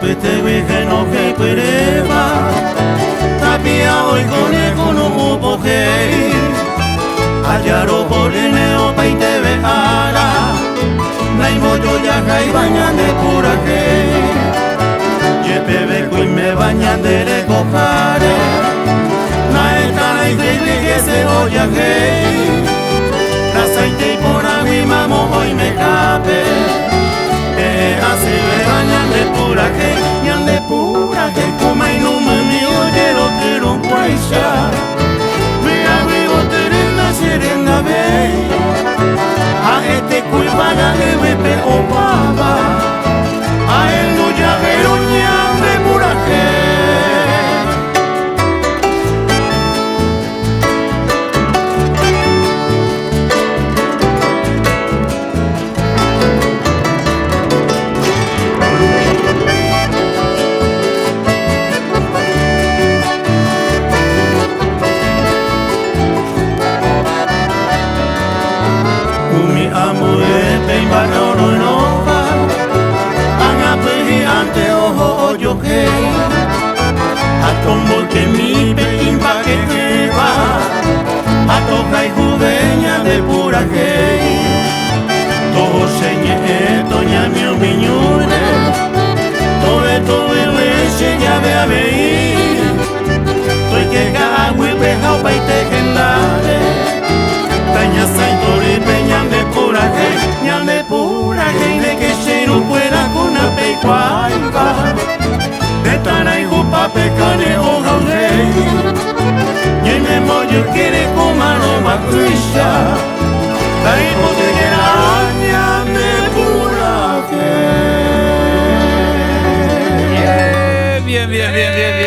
Apytégui henohẽ pyréva, tapia oikóne kunu'ũ pohéi. Ajarohoryne opaiteve ára, naimbojojaháiva ñande purahéi. Jepeve kuiméva ñande rekoháre, nahetãraitégui hese ojahéi. Rasaite iporãgui mamo oimehápe, he'ẽ asyvéva ñande purahéi, ñande purahéi kumainumymi ojerokyrõkuáicha. Vy'agui otyry nacherendavéi, ha'ete ku yvága yvýpe opáva, ahendu javérõ ñande purahéi. Umi ambuépe imba'e oroyrõva, ág̃a pyhi'ánte oho ojohéi, ha tomboykemi pe imba'e'ỹva, ha tohayhuve ñande purahéi. Toho che ñe'ẽ toñami umi ñúre, tove tovyvy che jave avei, toike ka'aguýpe ha opaite hendáre, tañasãi torýpe ñande purahéi, ñande purahéi ndeke che irũkuéra ku napeikuaáiva, tetã rayhupápe kane'õ ha uhéi, ñaime mboyke reko marõva ýicha. Bien, bien, bien, bien,